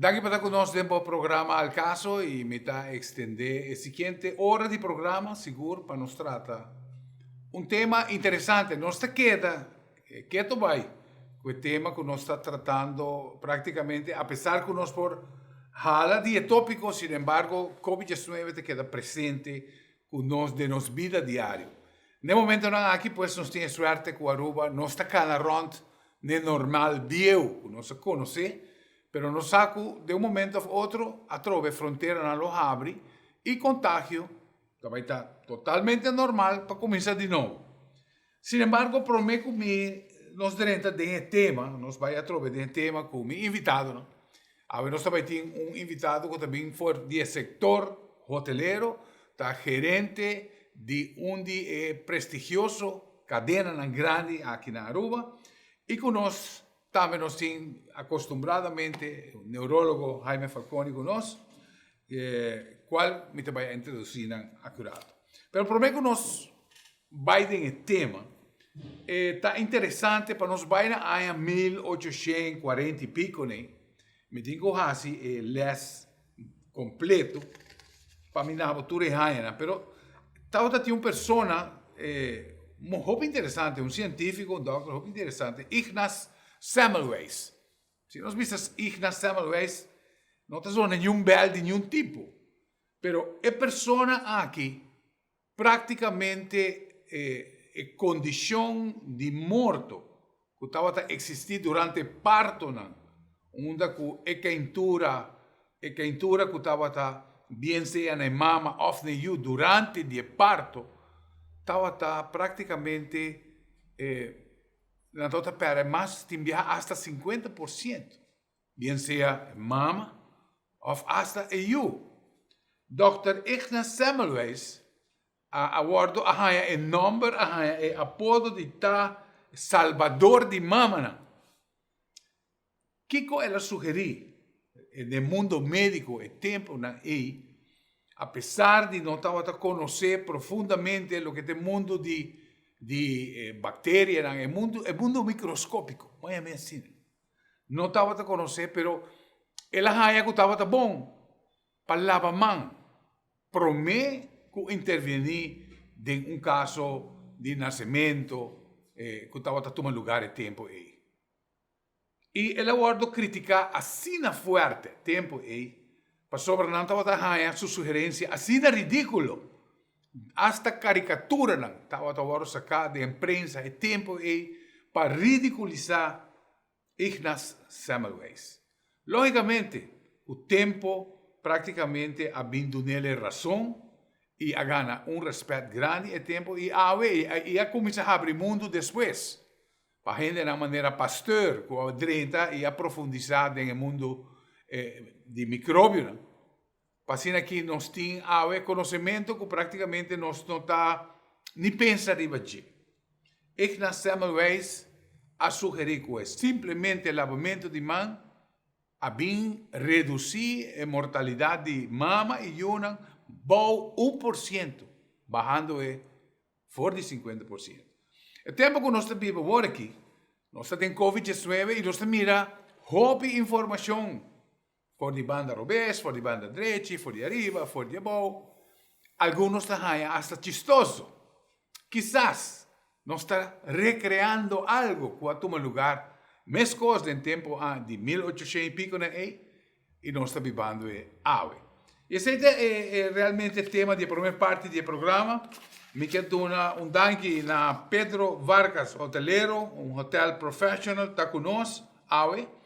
Danki pa ta ku nos den bo programa Al Caso i mi ta ekstendé e siguiente ora di programa sigur pa nos trata un tema interesante. Nos ta keda keto bai ku e tema ku nos ta tratando praktikamente apesar ku nos por hala di e tópiko, sinembargo Covid diesnuebe ta keda presente ku nos den nos bida diario. N'e momentonan aki pues nos tin e suerte ku Aruba nos ta kana rònt n'e normal bieu ku nos a konosé, pero nos sa ku den un momento òf otro atrobe fronteranan lo habri i kontagio ta bai ta totalmente normal pa kuminsá di nobo. Sinembargo promé ku mi nos drenta den e tema, nos bai atrobe den e tema ku mi invitadonan. Awe nos ta bai tin un invitado ku ta bin for di e sektor hotelero, ta gerente di un di e prestigioso kadenanan grandi aki na Aruba i ku nos tambe nos tin akostumbradamente neurologo Jaime Falconi ku nos, kual mi ta bai a introdusí nan akurato. Pero promé ku nos bai den e tema, e ta interesante pa nos bai na aña 1840 i piko nei, mi tin ku hasi e les kompleto pa mi nabo tur e añanan, pero tabata tin un persona hopi interesante, un sientifiko, un dòkter hopi interesante, Ignaz Semmelweis. Si nos bisa Ignaz Semmelweis, no ta zona niun bèl di niun tipo, pero e persona aki Práktikamente e kondishon di morto ku tabata eksistí durante partonan, unda ku e keintura, e keintura ku tabata bien sea na e mama òf na e yu durante di e parto, tabata práktikamente nan tabata pèrdè mas tin biaha asta 50%. Bien sea e mama òf asta e yu. Dòkter Ignaz Semmelweis a a wòrdu a haña e nòmber, a haña e apodo di ta salbador di mamanan. Kiko el a sugerí den mundo médiko e tempunan ei, apesar di no tabata konosé profundamente loke ta e mundu di di bakterianan, e mundu e mundu mikroskópiko, bo a yam'é asina. No tabata konosé, pero el a haña ku tabata bon pa laba man promé ku intervení den un kaso di nasementu ku tabata tuma lugar e tempu ei. I el a wòrdu kritiká asina fuerte tempu ei pasobra nan tabata haña su sugerensia asina ridíkulo. Asta karikaturanan tabata wòrdu saká den prensa e tempu ei pa ridikulisá Ignaz Semmelweis. Lógikamente, ku tempu práktikamente a bin dun'el e rason i a gana un rèspèt grandi e tempu i awe i a kuminsá habri mundu despues pa hendenan manera Pasteur ku a drenta i a profundisá den e mundu di mikrobionan. Pa asina ki nos tin awe konosementu ku praktikamente nos no ta ni pensa riba dje. Ignaz Semmelweis a sugerí ku e simplemente labamentu di man a bin redusí e mortalidat di mama i yunan bou 1%, bahando e for di 50%. E tempu ku nos ta biba awor aki, nos ta den Covid 19 i nos ta mira hopi informashon For di banda robes, for di banda drechi, for di ariba, for di abou. Algun nos ta haña asta chistoso. Kisas nos ta recreando algo cu a tuma lugar mescos den tempo di 1800 y pico nan ey y nos ta bibando e awe. Y esey ta e realmente e tema di e prome parti di e programa. Mi kier duna un danki na Pedro Vargas, hotelero, un hotel professional ta cu nos awe.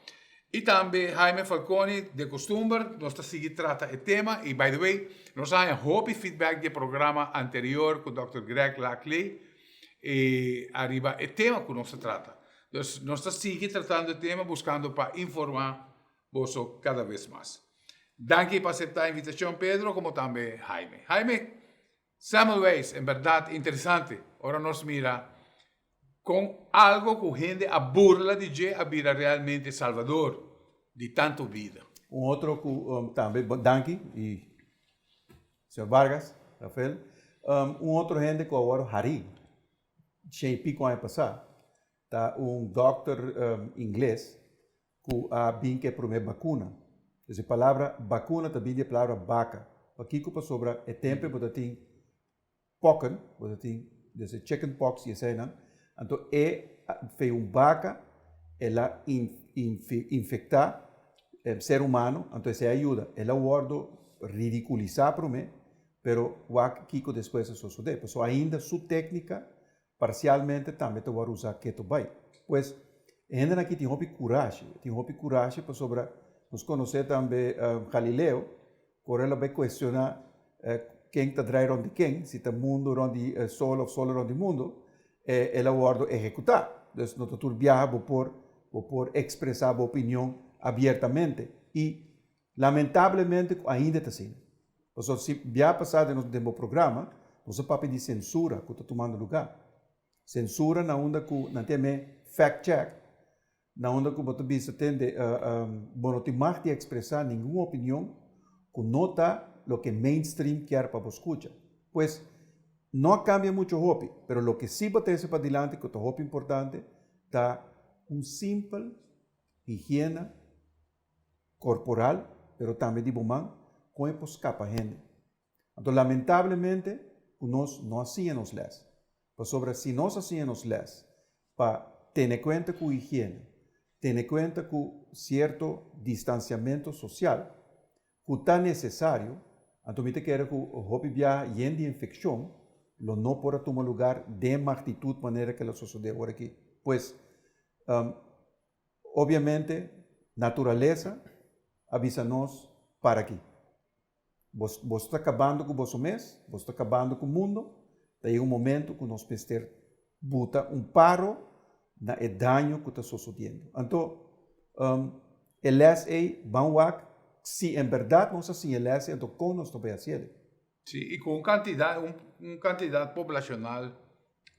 Y tambe Jaime Falconi, de costumber, nos ta sigui trata e tema. Y by the way, nos a haña hopi feedback di e programa anterior cu Dòkter Greg Laclé y ariba e tema cu nos ta trata. Dus nos ta sigui tratando e tema buscando pa informa boso cada bes mas. Danki pa acepta e invitacion Pedro como tambe Jaime. Jaime, Semmelweis, en berdad interesante ora nos mira Con algo cu hende a burla di dje a bira realmente salvador di tanto bida. Un otro cu tambe, danki y señor Vargas, Rafael, un otro hende cu a worde hari shen y pico aña pasa ta un dokter ingles cu a bin cu e prome bacuna. Dus e palabra bakuna ta bin di e palabra baka. Pakiko? Pasobra e tempu ei bo ta tin pokken, bo ta tin dus e chicken pox i eseinan, anto e fei un baka el a infektá e ser humano, anto esei a yuda. El a wòrdu ridikulisá promé, pero wak kiko despues a sosodé. Pasobra ainda su téknika Parsialmente tambe ta wòrdu usá keto bai. Pues, e hendenan aki tin hopi kurashi. Tin hopi kurashi pasobra nos konosé tambe Galileo, ku ora el a bai kuestioná ken ta drai rònt di ken, si ta mundu rònt di sol òf sol rònt di mundu, el a wòrdu ehekutá. Dus no ta tur biaha bo por bo por ekspresá bo opinion abiertamente. I Lamentablemente cu ainda ta asina. Pasobra si bia pasa den nos den bo programa, nos a papia di censura cu ta tumando lugar. Censura na unda cu nan tin me fact check, na unda cu bo ta bisa tende bo no tin mag di expresa ningun opinion cu no ta loke mainstream kier pa bo scucha. Pues, no a cambia mucho hopi, pero loke si bo trece padilanti cu ta hopi importante ta un simpel higiena korporal, pero tambe di bo man, kon e por skapa hende. Anto lamentablemente ku nos no a siña nos lès. Pasobra si nos a siña nos lès pa tene kuenta ku higiene, tene kuenta ku sierto distansiamentu sosial ku ta nesesario, anto mi ta kere ku hopi biaha yen di infekshon lo no por a tuma lugar den magnitut manera ke lo sosodé awor aki. Pues, Obviamente, naturalesa a bisa nos para aki. Bos, boso ta kabando ku boso mes, boso ta kabando ku mundo, ta yega un momento ku nos mester buta un paro na e daño ku ta sosodiendo. Anto, e les ei ban wak si en bèrdat nos a siña e les ei, anto kon nos ta bai hasi el? Sí, i ku un kantidat, un, un kantidat poblashonal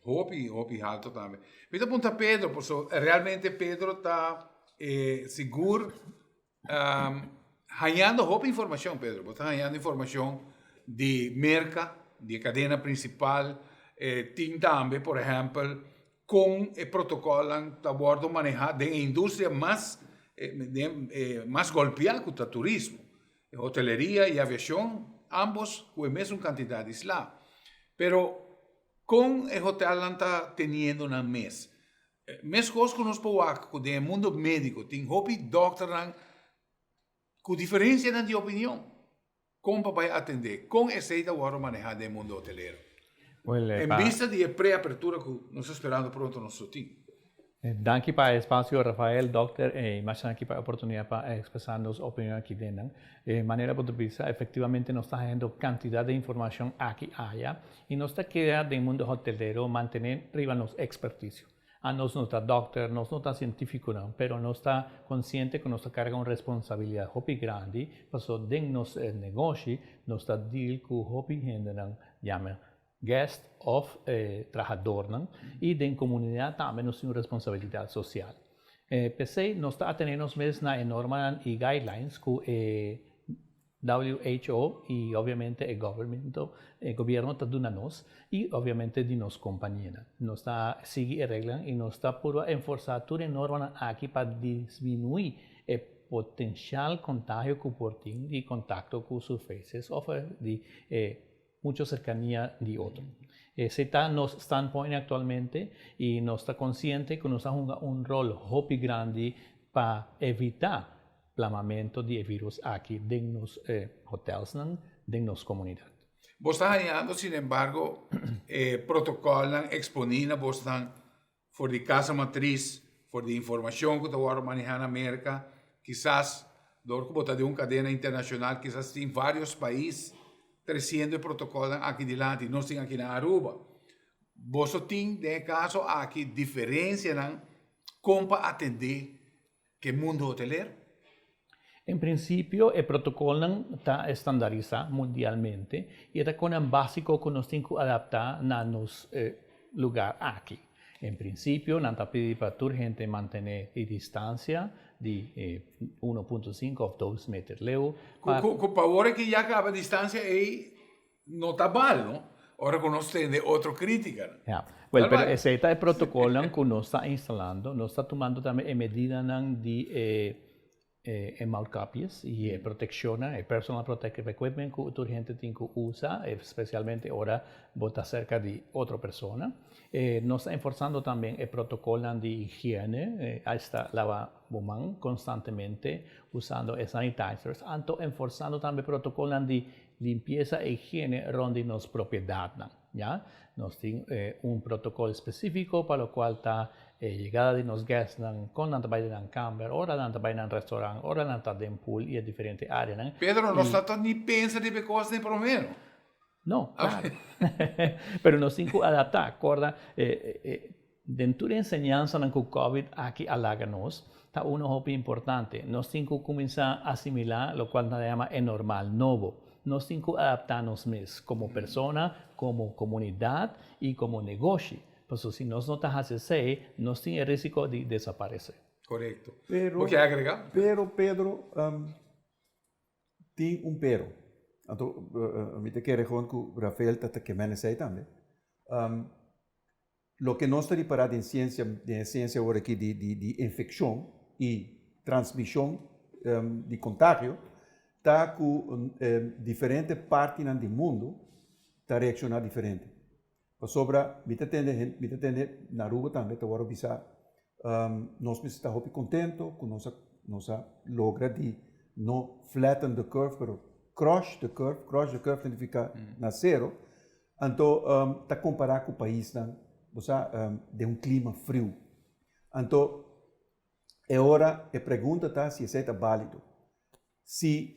hopi, hopi halto tambe. Mi ta puntra Pedro, paso realmente Pedro ta eh, sigur um, hañando hopi informashon, Pedro. Bo ta hañando informashon di Merka, di e kadena prinsipal. Eh, tin tambe, por ehèmpel, kon e protokòlnan ta wòrdu manehá den e industria mas, eh, den, eh, mas golpiá ku ta turismo. E hoteleria i aviashon ambos ku e mesun kantidat di sla. Pero kon e hotelnan ta teniendo nan mes? Meskos ku nos por wak ku den e mundo médiko tin hopi dòkternan ku diferensianan di opinion kon pa bai atendé, kon esei ta wòrdu manehá den e mundo hotelero? En bista di e preapertura ku nos ta sperando pronto nos lo tin. Danki pa e espacio Rafael, Dokter y masha danki pa e oportunidad pa expresa nos opinion aki den nan. E manera bo ta bisa efectivamente nos ta haciendo cantidad di informacion aki aya y nos ta keda den mundo hotelero mantene riba nos experticio. A nos no ta dokter, nos no ta cientificonan, pero nos ta consciente cu nos ta carga un responsabilidad hopi grandi paso den nos negoshi nos ta deal cu hopi hendenan yama guest of e trahadornan y den comunidad tambe nos tin un responsabilidad social. P'esey nos ta atene nos mes na e normanan y guidelines cu e WHO y obviamente e governmento, e gobierno ta duna nos y obviamente di nos companianan. Nos ta sigui e reglanan y nos ta purba enforsa tur e normanan aki pa disminui e potencial contagio cu por tin di contacto cu surfaces of di e mucho cercania di otro. Esey ta nos standpoint actualmente y nos ta consciente cu nos a hunga un rol hopi grandi pa evita plamamento di e virus aki den nos hotelsnan, den nos comunidad. Bos ta hañando sinembargo e protocolnan exponi na bosnan For di casa matriz, for di informacion cu ta wordo maneha na Merca, kisas dor cu bo ta den un cadena internacional kisas tin varios pais treciendo e protocolnan aki dilanti, nos tin aki na Aruba. Boso tin den e caso aki diferencianan con pa atende Ke mundo hotelero? En prinsipio e protokolnan ta estandarisá mundialmente i e ta konan básiko ku nos tin ku adaptá na nos lugar aki. En prinsipio nan ta pidi pa tur hende mantené e distansia di 1.5 òf 2 meter leu. Ku pa ora ki ya kaba distansia ei No ta bal, no? Ora ku nos tende otro kritikanan. Ja. Wel, pero esei ta e protokolnan ku nos ta instalando. Nos ta tumando tambe e medidanan di e E mouthkapjes y e proteccionnan, e personal protective equipment cu tur hende tin cu usa, especialmente ora bo ta cerca di otro persona. Nos ta enforzando tambe e protocolnan di higiene, hasta lava bo man constantemente usando e sanitizers, anto enforzando tambe protocolnan di limpieza y higiene rond di nos propiedadnan. Ya, nos tin un protocol specifico pa locual ta e yegada di nos guestnan, con nan ta bay den nan camber, ora nan ta bay nan restaurant, ora nan ta den pool y e diferente areanan. Pedro, nos ta ta ni pensa riba e cos den prome, no? No, claro. Pero nos tin cu adapta. Corda, den tur e enseñansanan cu Covid aki a laga nos, ta uno hopi importante. Nos tin cu cuminsa asimila locual nan ta yama e normal nobo. Nos tin cu adapta nos mes como persona, como comunidad y como negoshi. Pasobra si nos no ta haci esey, nos tin e risico di desaparece. Corecto. Bo kier agrega? Pero, Pedro, tin un pero. Anto, mi ta kere gewoon cu Rafael ta ta kemende esey tambe. Loke nos ta ripará den siensia, den e siensia awor aki di di di infekshon i transmishon di kontagio, ta ku diferente partinan di mundu ta reakshoná diferente. Pasobra mi ta tende mi ta tende na Aruba tambe ta wòrdu bisá nos mester ta hopi kontento ku nos a nos a logra di no flatten the curve pero crush the curve, crush the curve significa na sero. Anto ta kompará ku paisnan, bo sa, den un klima friu. Anto e ora e pregunta ta si esei ta bálido. Si,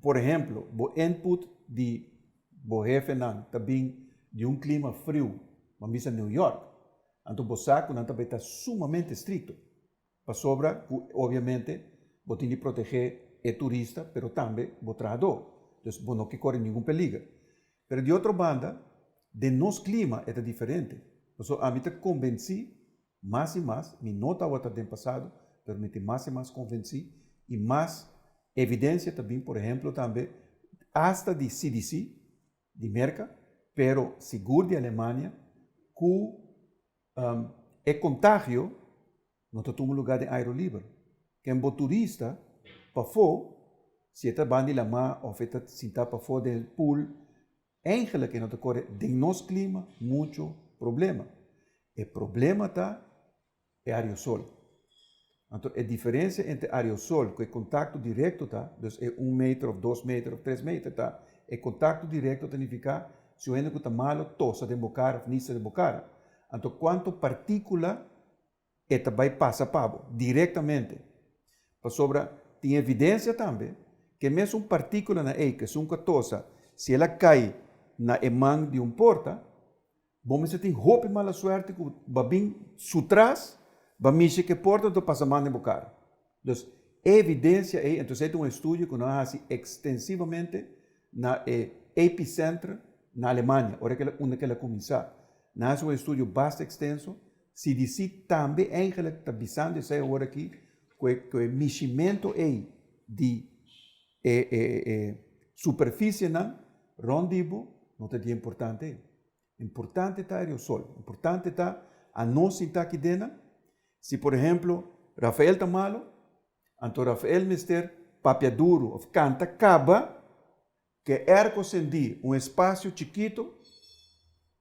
por ehemplo, bo input di bo hefenan ta bin di un klima friu, ban bisa New York, anto bo sa ku nan ta bai ta sumamente estrikto. Pasobra ku obviamente bo tin di protegé e turista pero tambe bo trahadó. Dus bo no ke kore ningun peliger. Pero di otro banda, den nos klima e ta diferente. Pasobra ami ta konbensí mas i mas, mi no tabata den pasado, pero mi tin mas i mas konvensí i mas evidensia ta bin por ehemplo tambe asta di CDC di Merka, pero sigur di Alemania, ku E kontagio no ta tuma lugá den airo liber. Ken bo turista pafó, si e ta ban di lamá òf e ta sintá pafó den pool, eigenlik e no ta kore den nos klima mucho problema. E problema ta e aerosol. Anto e diferensia entre aerosol ku e kontakto direkto ta, dus e un meter òf dos meter òf tres meter ta, e kontakto direkto ta nifiká si un hende ku ta malo tosa den bo kara òf nisa den bo kara, anto kuantu partíkula e ta bai pasa pa bo direktamente. Pasobra tin evidensia tambe ku e mesun partíkulanan ei ku esun ku a tosa, si el a kai na e man di un porta, Bo mester tin hopi mala suerte ku bo a bin su tras, bo a mishi ku e porta anto pasa man den bo kara. Dus e evidensia ei, entonces ei ta un estudio ku nan a hasi ekstensivamente na e epicentre na Alemania, ora ku unda ku el a kuminsá. Nan a hasi un estudio basta ekstenso, CDC tambe eigenlik ta bisando esei awor aki ku e ku e mishimentu ei di e e e superfisienan rònt di bo no ta di importante ei. Importante ta aerosol, importante ta anos sinta aki dena. Si por ehemplo Rafael ta malo, anto Rafael mester papia duro of canta caba ke airco sendi un espacio chikito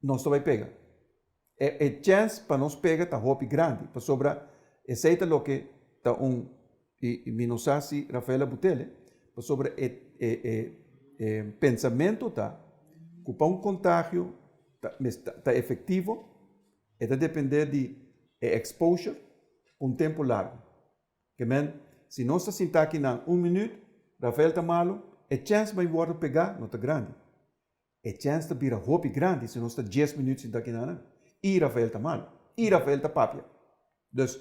nos ta bay pega. E e chens pa nos pega ta hopi grandi pasobra esey ta loke ta un y mi no sa si Rafael a butele pasobra e e e e pensamento ta cu pa un contagio ta ta efectivo e ta depende di e exposure pa un tempo largo. Ke men si nos ta sinta akinan un minuut Rafael ta malo e chens pa mi wordo pega no ta grandi. E chèns ta bira hopi grandi si nos ta dies minuut sinta kinanan i Rafael ta malu i Rafael ta papia. Dus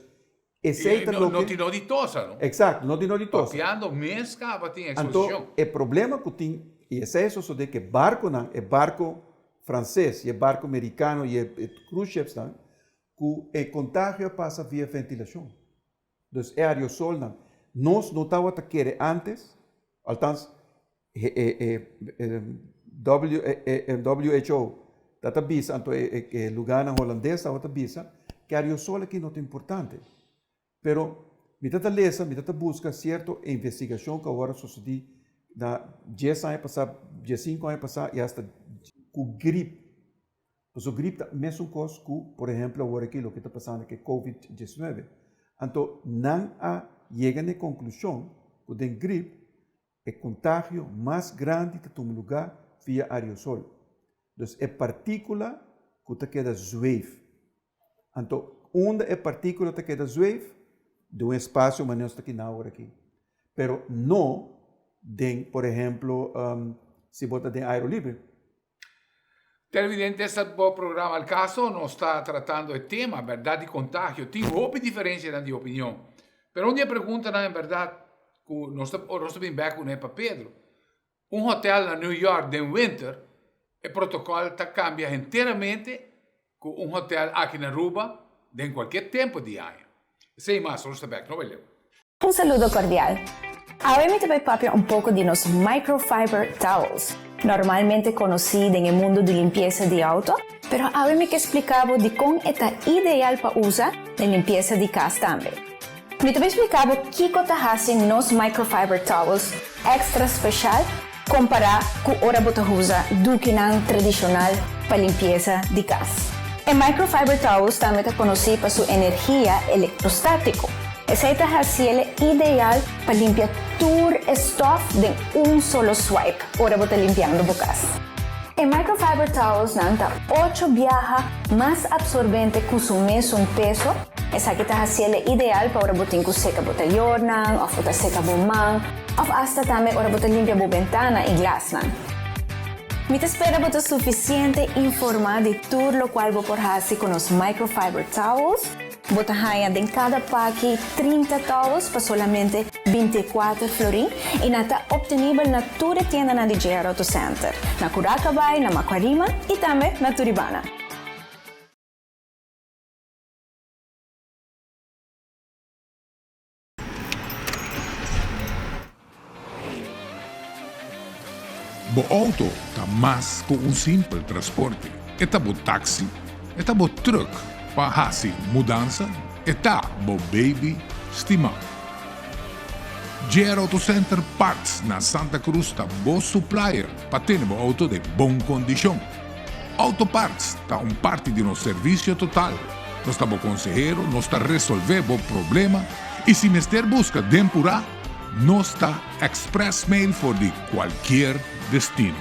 esei ta loke. No tin no di tosa no. Exacto, no tin no di tosa. Papiando mes caba tin exposicion. Anto e problema cu tin i esei a sosode cu e barconan, e barco frances i e barco mericano i e cruise shipsnan, cu e contagio a pasa via ventilacion. Dus e aerosolnan nos no tabata kere antes, althans e WHO ta ta bisa, anto e lugarnan holandes tabata bisa ku aerosol aki no ta importante. Pero. Mi ta ta lesa, mi ta ta buska sierto investigashon ku awor a sosodí na dies aña pasá, diesinku aña pasá i asta ku grip. Pasobra grip ta mesun kos ku, por ehemplo, awor aki loke ta pasando ku e covid diesnuebe. Anto nan a yega na e konklushon ku den grip e kontagio mas grandi ta tuma lugá via aerosol. Dus e partíkula ku ta keda zweef. Anto unda e partíkula ta keda zweef? Den un espasio manera nos ta kina awor aki. Pero no den, por ehemplo, si bo ta den airo libre. Televidente esta bo programa Al Caso nos ta tratando e tema berdad di contagio. Tin hopi diferencianan di opinion. Pero un di e preguntanan en berdad cu nos ta nos ta bin bek cune pa Pedro. Un hotel na New York den winter e protocol ta cambia henteramente cu un hotel aki na Aruba den cualkier tempo di aña. Esey mas, nos ta bek, no bay leu. Un saludo cordial. Awe mi ta bay papia un poco di nos microfiber towels, normalmente conoci den e mundo di limpiesa di auto, pero awe mi ke splica bo dicon e ta ideal pa usa den limpiesa di cas tambe. Mi ta bay splica bo kico ta haci nos microfiber towels extra special Kompará ku ora bo ta usa dukinan tradishonal pa limpiesa di kas. E microfiber towels tambe ta konosí pa su energia elektrostátiko. Esei ta hasiel ideal pa limpia tur e stòf den un solo swipe ora bo ta limpiando bo kas. E microfiber towelsnan ta ocho biaha mas absorbente ku su mesun peso. Esaki ta hasiel ideal pa ora bo tin ku seka bo tayornan òf bo ta seka bo man. Of asta tambe ora bo ta limpia bo bentana i glasnan. Mi ta spera bo ta sufisiente informá di tur lokual bo por hasi ku nos microfiber towels. Bo ta haña den kada paki 30 towels pa solamente 24 florin i nan ta optenibel na tur e tiendanan di JR Auto Center, na Curacabai, na Macuarima i tambe na Turibana. Bo auto ta mas ku un simpel transporte. E ta bo taxi, e ta bo truck pa hasi mudansa, e ta bo baby stimá. JR Auto Center Parts na Santa Cruz ta bo supplier pa tene bo auto den bon kondishon. Auto Parts ta un parti di nos servisio total. Nos ta bo konsehero, nos ta resolvé bo problema i si mester buska den purá, nos ta express mail for di kualkier destino.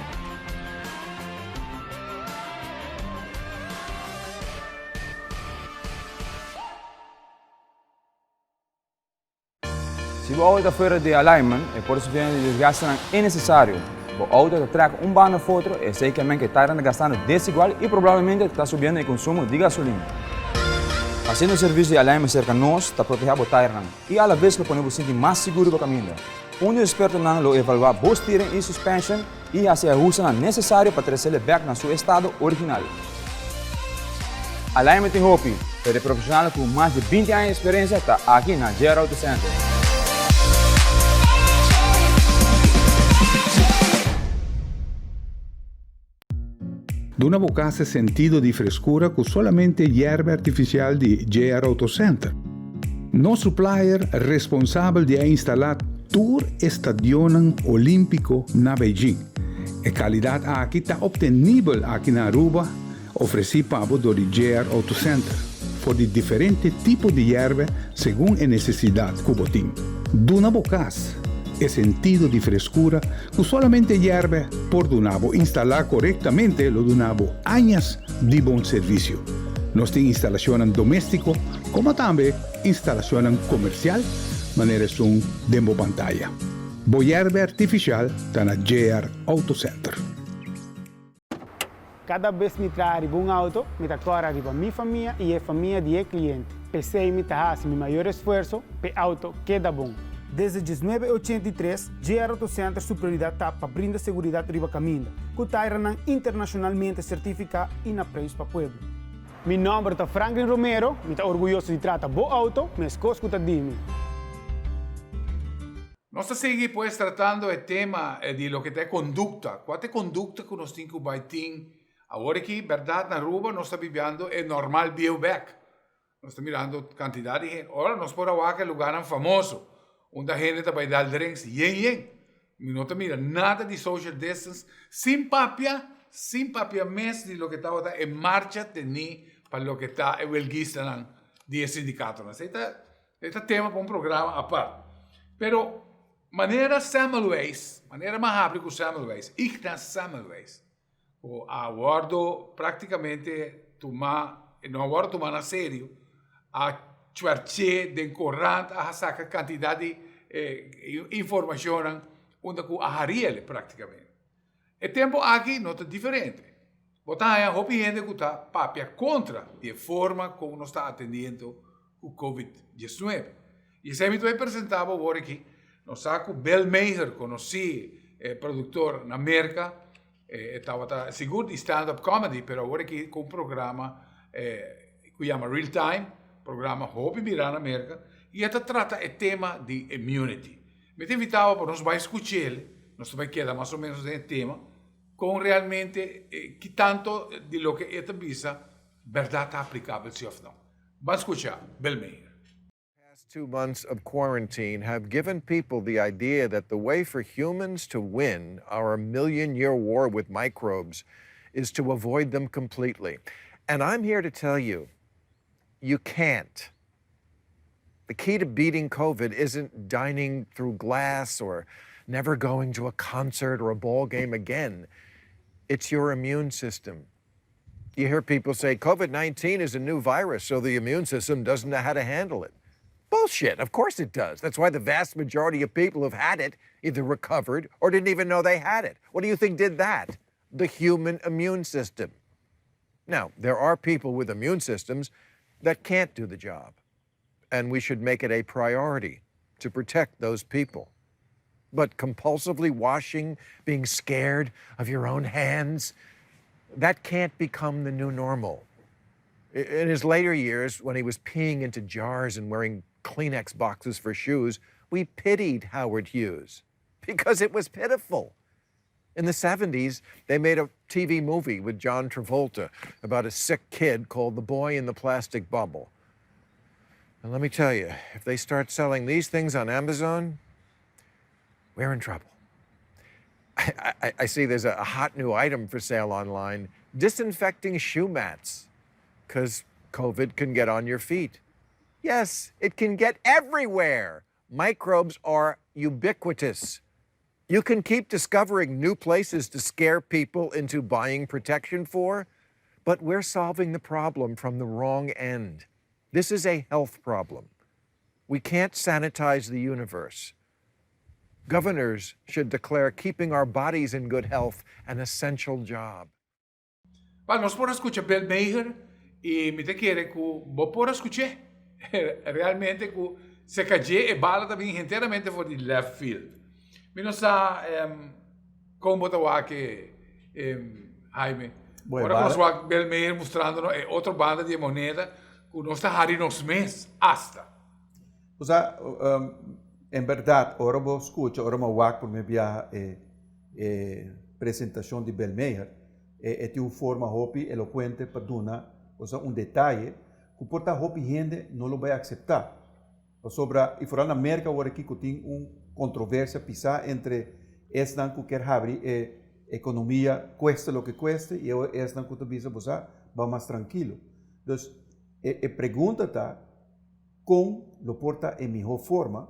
Si bo auto ta fuera di alignment, e por sufriendo di desgastenan innesesario. Bo auto ta trek un banda of otro, esei ke men ke tairan ta gastando desigual i probablemente ta subiendo e konsumo di gasolina. Hasiendo servisio di alignment serka nos ta protehá bo tairnan i alabes lo pone bo sinti mas sigur riba kaminda. Un di ekspertonan lo evaluá bo steering i suspension i hasi e ahustenan nesesario pa tresele bèk na su estado original. Alignment tin hopi, pero e profesionalnan ku mas di 20 aña di eksperensia ta aki na JR Auto Center. Duna bo kas e sentido di freskura ku solamente yerba artifisial di JR Auto Center. Nos supplier responsabel di a instalá tur e stadionnan olímpiko na Beijing. E kalidat aki ta optenibel aki na Aruba, ofresí pa bo dor di JR Auto Center, for di diferente tipo di yerba segun e nesesidat ku bo tin. Duna bo kas e sentido di freskura Ku solamente yèrbe por duna bo instalá korektamente lo duna bo añas di bon servisio. Nos tin instalashonnan doméstiko komo tambe instalashonnan komersial manera esun den bo pantaya. Bo yèrbe artifisial ta na JR Auto Center. Kada bes mi traha riba un auto, mi ta kòrda riba mi famia i e famia di e kliente. P'esei mi ta hasi mi mayor esfuerso p'e auto keda bon. Desde diesnuebe ochenta i tres, JR Auto Center su prioridat ta pa brinda seguridat riba kaminda, ku tairanan internashonalmente sertifiká i na preis pa pueblo. Mi nòmber ta Franklin Romero, mi ta orguyoso di trata bo auto meskos ku ta di mi. Nos ta sigui pues tratando e tema di loke ta e kondukta. Kua ta e kondukta ku nos tin ku bai tin awor aki? Bèrdat na Aruba nos ta bibiando e normal bieu bèk. Nos ta mirando kantidat di hende. Ora nos por a wak e lugarnan famoso unda hende ta bai dal drinks yen yen. Mi no ta mira nada di social distance sin papia, sin papia mes di loke tabata e marcha tení pa loke ta e welguistanan di e sindikatonan. Esei ta esei ta tema pa un programa apart. Pero manera Semmelweis, manera mi a habri ku Semmelweis, Ignaz Semmelweis, ku a wòrdu práktikamente tumá, no a wòrdu tumá na serio, a chuèrché den korant, a saka kantidat di informashonnan unda ku a harí el práktikamente. E tempu aki no ta diferente. Bo ta haña hopi hende ku ta papia kontra di e forma kon nos ta atendiendo ku Covid diesnuebe. I esei mi ta bai presentá bo awor aki. Nos sa ku Bill Maher, konosí e produktor na Merka, e tabata sigur di stand up comedy, pero awor aki ku un programa ku yama Real Time, programa hopi mirá na Merka, i e ta trata e tema di immunity. Mi ta invitá bo pa nos bai skuch'el, nos ta bai keda mas o ménos den e tema, kon realmente ki tanto di loke e ta bisa bèrdat ta aplikabel si òf no. Ban skucha Bill Maher. Past 2 months of quarantine have given people the idea that the way for humans to win our million year war with microbes is to avoid them completely. And I'm here to tell you, you can't. The key to beating COVID isn't dining through glass or never going to a concert or a ball game again. It's your immune system. You hear people say COVID 19 is a new virus, so the immune system doesn't know how to handle it. Bullshit. Of course it does. That's why the vast majority of people who've had it either recovered or didn't even know they had it. What do you think did that? The human immune system. Now, there are people with immune systems that can't do the job, and we should make it a priority to protect those people. But compulsively washing, being scared of your own hands, that can't become the new normal. In his later years, when he was peeing into jars and wearing Kleenex boxes for shoes, we pitied Howard Hughes because it was pitiful. In the 70s, they made a TV movie with John Travolta about a sick kid called The Boy in the Plastic Bubble. And let me tell you, if they start selling these things on Amazon, we're in trouble. I see there's a hot new item for sale online: disinfecting shoe mats, because COVID can get on your feet. Yes, it can get everywhere. Microbes are ubiquitous. You can keep discovering new places to scare people into buying protection for, but we're solving the problem from the wrong end. This is a health problem. We can't sanitize the universe. Governors should declare keeping our bodies in good health an essential job. Well, nos por a skucha Bill Maher i mi ta kere ku bo por a skuch'é. Realmente ku serka dje e bala ta bin henteramente for di left field. Mi no sa kon bo ta wak e, Jaime. Bueno, Ora ku nos bala- wak Bill Maher mustrando nos e otro banda di e moneda ku nos ta hari nos mes hasta. Osea, en bèrdat, ora bo skucha, ora mi a wak promé biaha e e presentashon di Bill Maher, e e tin un forma hopi elokuente pa duna, osea, un detaye ku por ta hopi hende no lo bai akseptá. Pasobra, i foral na Merka awor aki ku tin un kontroversia pisá entre esnan ku kier habri e ekonomia kueste loke kueste i esnan ku ta bisa bo sa ban mas trankilo. Dus e e pregunta ta kon lo por ta e mihó forma,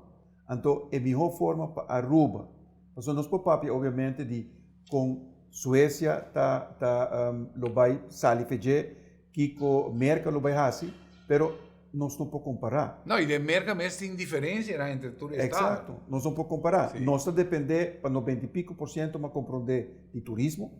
anto e mihó forma pa Aruba. Pasobra nos por papia obviamente di kon Suecia ta ta lo bai sali fe dje, kiko Merka lo bai hasi, pero nos no por kompará. No, i den Merka mes tin diferensianan entre tur estado. Eksakto, nos no por kompará. Sí. Nos ta dependé pa noventa i piko por siento, m'a komprondé, di turismo.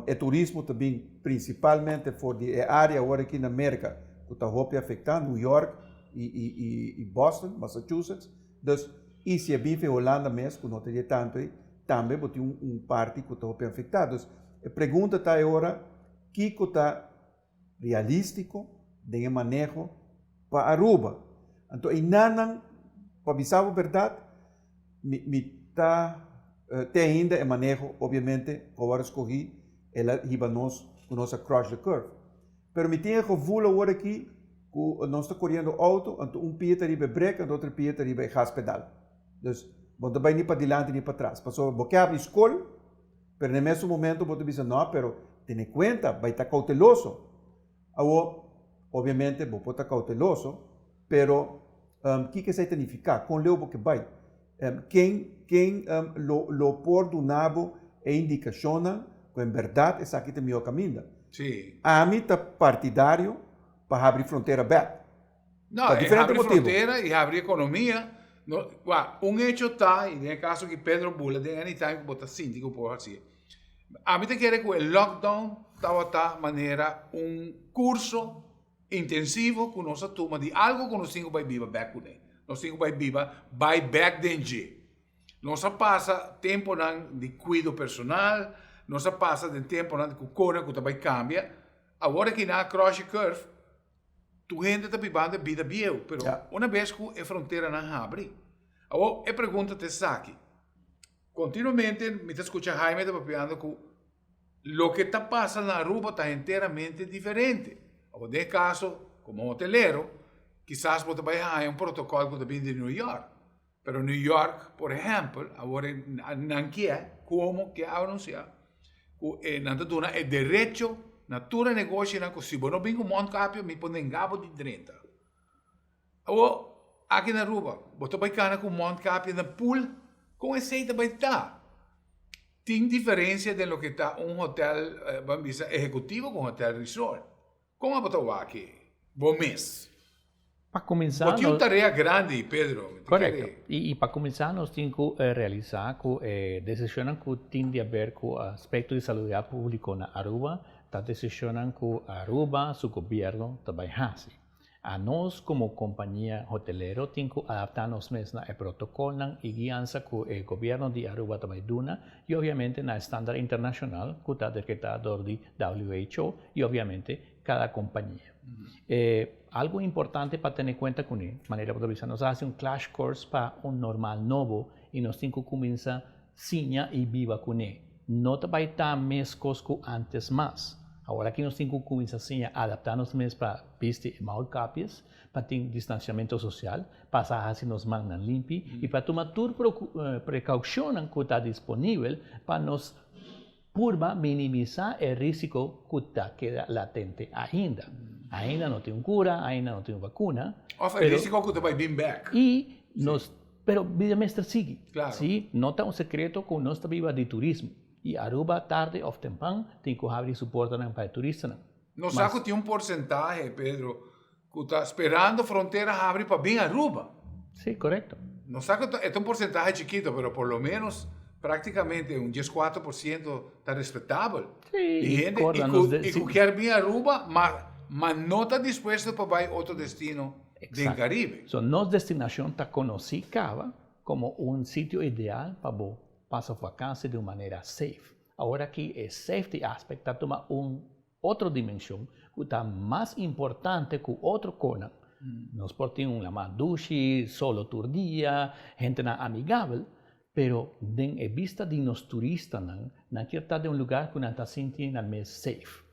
E turismo ta bin prinsipalmente for di e área awor aki na Merka ku ta hopi afektá, New York i i i i Boston, Massachusetts. Dus, i si e bin for Holanda mes ku no ta dje tantu ei, tambe bo tin un un parti ku ta hopi afektá. Dus, e pregunta ta e ora, kiko ta realístiko den e maneho pa Aruba? Anto einanan, pa bisa bo bèrdat, mi mi ta te ainda e maneho obviamente ku awor a skohí el a hiba nos ku nos a crush the curve. Pero mi tin e gevoel awor aki. Ku nos ta koriendo outo, anto un pia ta riba e brek, anto otro pia ta riba e gaspedal. Dus, bo no ta bai ni padilanti ni patras. Pasobra bo ke habri skol, pero na e mesun momento bo ta bisa no, pero tene kuenta, bai ta kouteloso. Awor, obviamente bo por ta kouteloso, pero kiko esei ta nifiká? Kon leu bo ke bai? Ken ken lo lo por duna bo e indikashonnan ku en bèrdat esaki ta e mihó kaminda? Sí. Ami ta partidario pa habri frontera bèk. No, Pa e diferente habri motibu. frontera i habri ekonomia. No, wak, un hecho ta, i den e kaso ki Pedro bula den anytime ku bo ta sinti ku por hasié. Ami ta kere ku e lockdown tabata manera un kurso intensivo ku nos a tuma di algu ku nos tin ku bai biba bèk kuné. Nos tin ku bai biba bai bèk den dje. Nos a pasa temponan di kuido personal, nos a pasa den temponan ku kona ku ta bai kambia. Awor aki nan a cross e curve, tur hende ta bibando e bida bieu, pero una bes ku e fronteranan habri. Awor e pregunta ta esaki, kontinuamente mi ta skucha Jaime ta papiando ku Loke ta pasa na Aruba ta henteramente diferente. Awor den e kaso, komo hotelero, kisas bo ta bai haña un protokòl ku ta bini di New York. Pero New York, por ehèmpel, awor e nan kier, Cuomo ke anunsiá ku e nan ta duna e derecho na tur e negoshinan ku si bo no bin ku mondkapje mi por nenga bo di drenta. Awor, aki na Aruba, bo ta bai kana ku mondkapje na pool, kon esei ta bai ta? Tin diferencia den loke ta un hotel, ban bisa, ehecutivo cu un hotel resort. Con abo ta wak bo mes? Pa cuminsa Bo tin un tarea grandi, Pedro. Mi ta Correcto. kere. Y pa cuminsa nos tin cu realisa cu e decisionnan cu tin di haber cu aspecto di salubridad publico na Aruba ta decisionnan cu Aruba su gobierno ta bay haci. Anos komo kompania hotelero tin ku adaptá nos mes na e protokolnan i guiansa ku e gobièrnu di Aruba ta bai duna i obviamente na e standar internashonal ku ta dekretá dor di WHO i obviamente kada kompania. E algu importante pa tene kuenta kuné, manera bo ta bisa nos a hasi un clash course pa un normal nobo i nos tin ku kuminsá siña i biba kuné. No ta bai ta meskos ku ántes mas. Aworaki nos tin ku kuminsá siña adaptá nos mes pa bisti e mouthkapjes, pa tin distansiamentu sosial, pa sa hasi nos mannan limpi i pa tuma tur prekaushonnan ku ta disponibel pa nos purba minimisá e rísiko ku ta keda latente ainda. Ainda no tin un kura, ainda no tin un vakuna. Òf e rísiko ku ta bai bin bèk. I nos Pero bida mester sigui. Claro. Sí, no ta un secreto cu nos ta biba di turismo. Y Aruba tarde of tempan tin cu habri su portanan pa e turistanan. Nos sa cu tin un porcentahe, Pedro, cu ta sperando frontera habri pa bin Aruba. Sí, corecto. Nos sa cu e ta un porcentahe chikito, pero por lo menos practicamente un 14% ta respetabel. Sí, Di y hende corda y nos cu, de, y cu kier bin Aruba, ma, ma no ta dispuesto pa bay otro destino. Den Caribe. So nos destinacion ta conoci caba como un sitio ideal pa bo pasa vakantie di un manera safe. Awor aki e safety aspect ta tuma un otro dimension cu ta mas importante cu otro conan. Nos por tin un lama dushi, solo tur dia, hentenan amigabel, pero den e bista di nos turistanan, nan kier ta den un lugar cu nan ta sinti nan mes safe.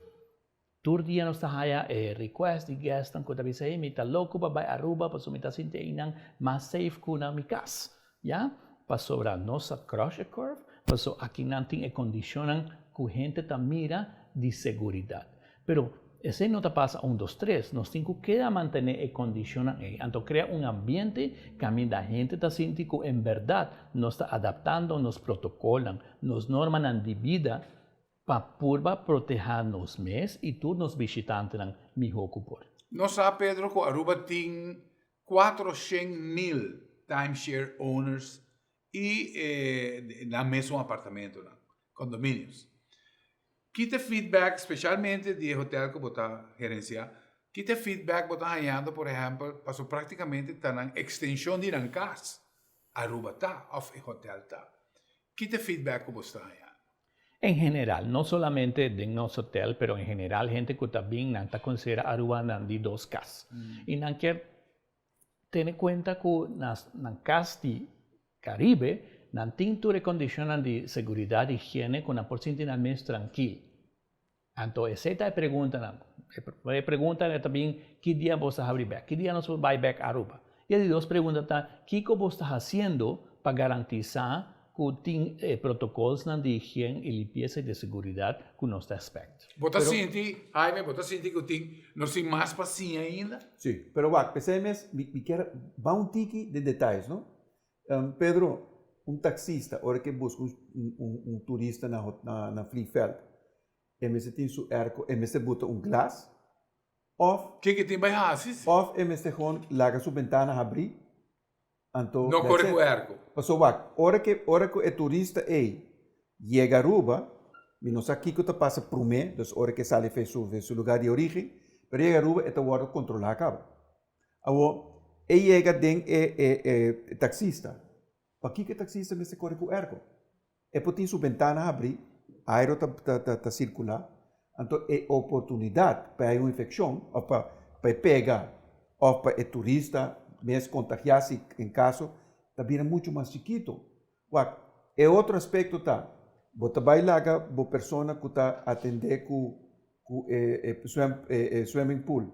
Tur dia nos ta haya e request di guestnan cu ta bisa, hey, mi ta loco pa bay Aruba pasobra mi ta sinti einan mas safe cu na mi cas. Ya, pasobra nos a crush e curve, pasobra akinan tin e condicionnan cu hende ta mira di seguridad. Pero esey no ta pasa un dos tres, nos tin cu keda mantene e condicionnan ey, anto crea un ambiente caminda hende ta sinti cu en berdad nos ta adaptando nos protocolnan, nos normanan di bida Pa purba protehá nos mes i tur nos bishitantenan mihó ku por. Nos sa, Pedro, ku Aruba tin 400,000 timeshare owners i nan mesun apartamentonan, condominios. Ki ta e feedback, specialmente di e hotel ku bo ta gerenciá, ki ta e feedback bo ta hañando, por ehèmpel, pasobra práktikamente ta nan ekstenshon di nan kas Aruba ta òf e hotel ta. Ki ta e feedback ku bo sta hañando? En general, no solamente den nos hotel, pero en general hende cu ta bin nan ta considera Aruba nan di dos cas. Y nan kier tene cuenta cu nan cas di Caribe nan tin tur e condicionnan di seguridad, higiene cu nan por sinti nan mes trankil. Anto esei ta e preguntanan. E prome pregunta ta bin, ki dia bos ta habri bek? Ki dia nos por bai bek Aruba? I e di dos pregunta ta, kiko bos ta hasiendo pa garantisá ku tin e protokolsnan di higiën i limpiesa i di seguridat ku nos ta expect? Bo ta sinti, Jaime, bo ta sinti ku tin, nos tin mas pa siña ainda? Sí, pero wak, p'esei mes mi kier ba un tiki den detayes, no? Pedro, un taxista ora ke buska un turista na vliegveld, e mester tin su airco, e mester buta un glas of. Ke ke tin bai hasi? Of e mester gewoon laga su bentana habri, anto. No kore ku airco. Pasobra wak, ora ke ora ku e turista ei yega Aruba, mi no sa kiko ta pasa prome, dus ora ke sali for su lugar di origen, pero yega Aruba e ta wòrdu kontrolá kaba. Awor, e yega den e e taxista. Pakiko e taxista mester kore ku airco? E por tin su bentana habrí, airo ta ta ta sirkulá, anto e oportunidat pa hay un infekshon òf pa pa e pega òf pa e turista mes kontagiá si en kaso ta bira muchu mas chikitu. Wak, e otro aspekto ta, bo ta bai laga bo persona ku ta atendé ku ku e e swem e swimming pool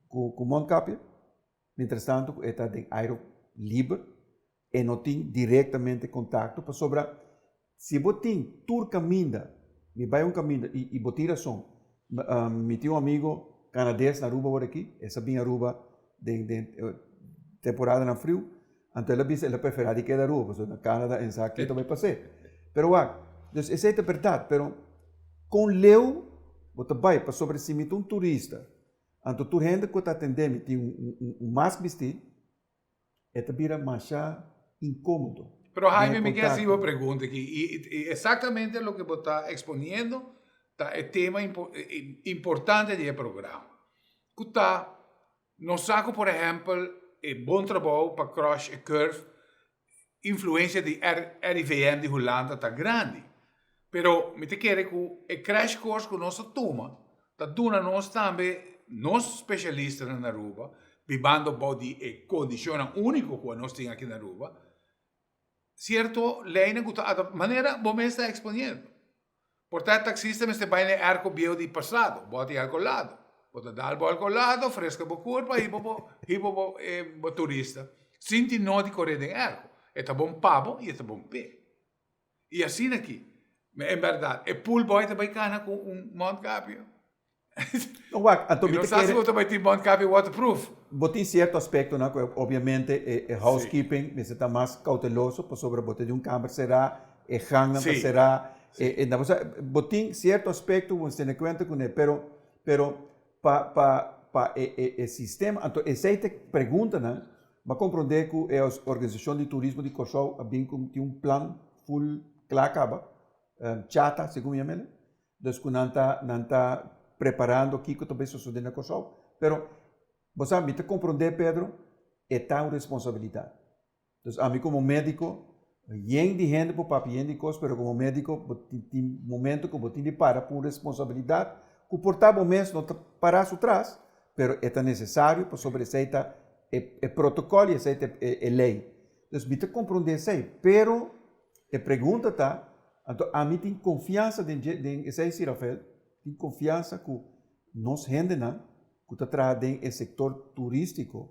ku ku mondkapje, mientrastanto ku e ta den airo liber, e no tin direktamente kontakto pasobra si bo tin tur kaminda, mi bai un kaminda i i bo tin rason, mi tin un amigo kanades na Aruba awor aki, e sa bin Aruba den den temporadanan friu, Anto el a bisa el a preferá di keda Aruba pasobra na Canada en sa ke ta bai pas'é. Pero wak, dus esei ta bèrdat, pero kon leu bo ta bai? Pasobra si mi ta un turista, anto tur hende ku ta atendé mi tin un mask bistí, e ta bira masha inkómodo. Pero Jaime, mi ke hasi bo pregunta aki, i eksaktamente loke bo ta eksponiendo ta e tema importante di e programa, ku ta Nos sa ku por ehèmpel e bon trabou pa crush e curve, influensia di RIVM di Hulanda ta grandi. Pero mi ta kere ku e crash course ku nos a tuma ta duna nos tambe, nos spesialistanan na Aruba, bibando bou di e kondishonnan úniko ku anos tin aki na Aruba, Cierto leynan cu ta adop manera bo mes ta exponiendo. Por ta e taxista mester bay na e airco bieu di pasado, bo a tin airco lado. Bo ta dal bo airco lado, fresca bo curpa y bo hiba bo bo turista sin tin nodi core den airco. E ta bon pa bo y e ta bon p'e. Y asina aki, en berdad, e pool boy ta bay cana cu un mondkapje. No, wak, anto mi ta kere. No sa si bo ta bai tin mondkapje waterproof. Bo tin sierto aspektonan ku obviamente e housekeeping mester ta mas kouteloso pasobra bo ta di un kamber será, e gangnan ta será, e nan bo tin sierto aspekto ku bo mester tene kuenta kuné, pero pero pa pa pa e e sistema, anto esei ta e preguntanan, bo a komprondé ku e organisashon di turismo di Kòrsou a bin ku tin un plan ful kla kaba, chata segun mi a mele, Dus ku nan ta nan ta preparando kiko ta bai sosodé na Kòrsou. Pero bo sa mi ta komprondé Pedro, e ta un responsabilidat. Dus ami komo médiko, yen di hende por papia yen di kos, pero komo médiko bo tin tin momento ku bo tin di para pa un responsabilidat ku por ta bo mes no ta para su tras, pero e ta nesesario pasobra esei ta e e protokòl i esei ta e e lei. Dus mi ta komprondé esei, pero e pregunta ta, Anto ami tin konfiansa den dje, den esei si Rafael, tin konfiansa ku nos hendenan ku ta traha den e sektor turístiko,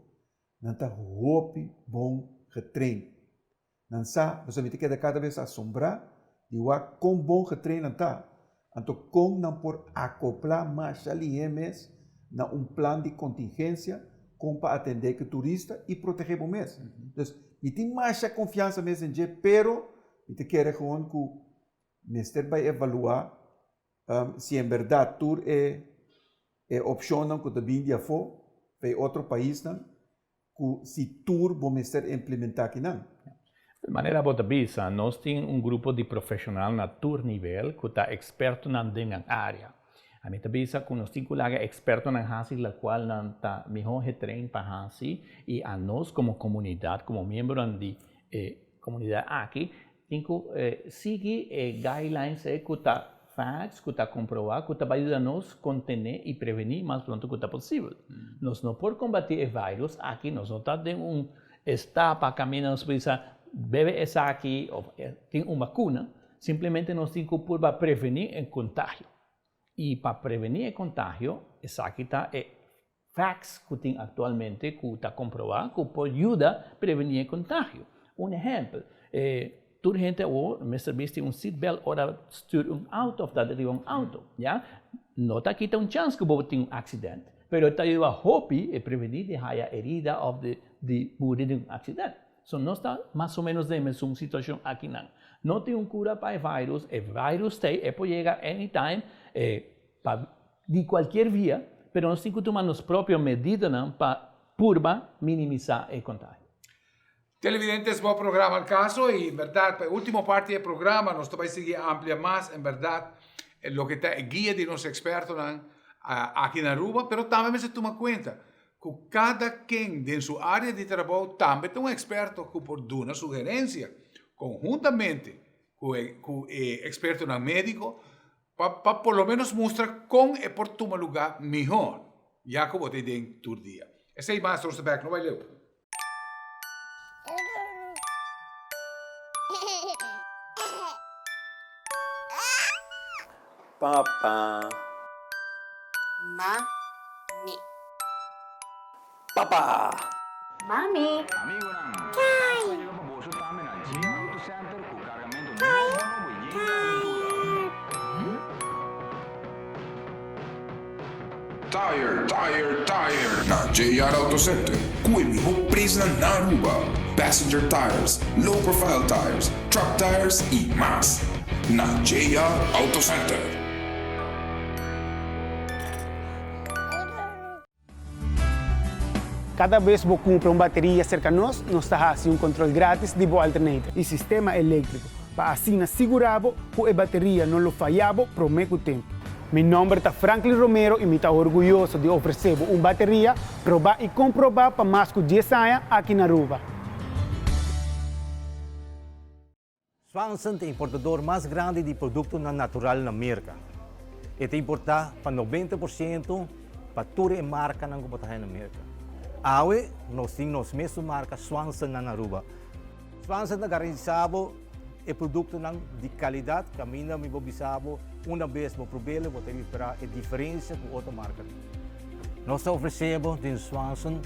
nan ta hopi bon getrain. Nan sa, pasobra mi ta keda kada bes asombrá di wak kon bon getrain nan ta, anto kon nan por akoplá masha lihé mes na un plan di kontingensia kon pa atendé ku turista i protegé bo mes. Dus mi tin masha konfiansa mes den dje, pero Mi ta kere gewoon ku mester bai evaluá si en bèrdat tur e e opshonnan ku ta bin di afó pa e otro paisnan ku si tur bo mester implementá akinan. Manera bo ta bisa, nos tin un grupo di profeshonal na tur nivel ku ta ekspertonan den nan área. Ami ta bisa ku nos tin ku laga ekspertonan hasi lokual nan ta mihó getrain pa hasi i anos komo komunidat, komo miembronan di e Komunidat aki tin ku sigui e guidelines ei ku ta facts, ku ta komprobá, ku ta bai yuda nos kontené i prevení mas pronto ku ta posibel. Nos no por kombatí e virus aki, nos no ta den un estapa kaminda nos por bisa bebe esaki òf tin un bakuna, simplemente nos tin ku purba prevení e kontagio. I pa prevení e kontagio, esaki ta e facts ku tin aktualmente ku ta komprobá ku por yuda prevení e kontagio. Un ehèmpel, tur hende awor mester bisti un seatbelt ora stür un outo òf ta riba un outo, ya. No ta kita un chans ku bo tin un aksident, pero e ta yuda hopi e prevení di haya herida òf di muri den un aksident. So nos ta mas o menos den e mesun situacion akinan. No tin un cura pa e virus, e virus t'ey, e por yega anytime, e pa di cualkier via, pero nos tin cu tuma nos propio medidanan pa purba minimisa e contagio. Televidentes bo programa Al Caso y en berdad pa e ultimo parti di e programa nos ta bay sigui amplia mas en berdad loke ta e guia di nos expertonan aki na Aruba, pero tambe mester tuma cuenta ku kada ken den su área di trabou tambe ta un eksperto ku por duna sugerensia konhuntamente ku e ku e ekspertonan médiko pa pa por lo ménos mustra kon e por tuma lugá mihó ya ku bo ta den tur dia. Esei mas nos ta bèk no bai leu. Papa. Mami. Papa. Mami. Kai. Kai. Tire, tire, tire na JR Auto Center cu e miho prijsnan na Aruba. Passenger tires, low profile tires, truck tires y mas. Na JR Auto Center. Cada bes bo cumpra un bateria cerca nos, nos ta haci un control gratis di bo alternator y sistema electrico pa asina sigura bo cu e bateria no lo faya bo prome cu tempo. Mi nomber ta Franklin Romero y mi ta orguyoso di ofrece bo un bateria proba y comproba pa mas cu dies aña aki na Aruba. Swanson ta e importador mas grandi di produktonan natural na Merka. E ta importá pa 90 por siento pa tur e markanan ku bo ta haña na Merka. Awe nos tin nos mesun marka Swanson na Aruba. Swanson ta garantisá bo e produktonan di kalidat kaminda mi por bisa bo una bes bo prob'el bo ta ripará e diferensia ku otro markanan. Nos ta ofresé bo den Swanson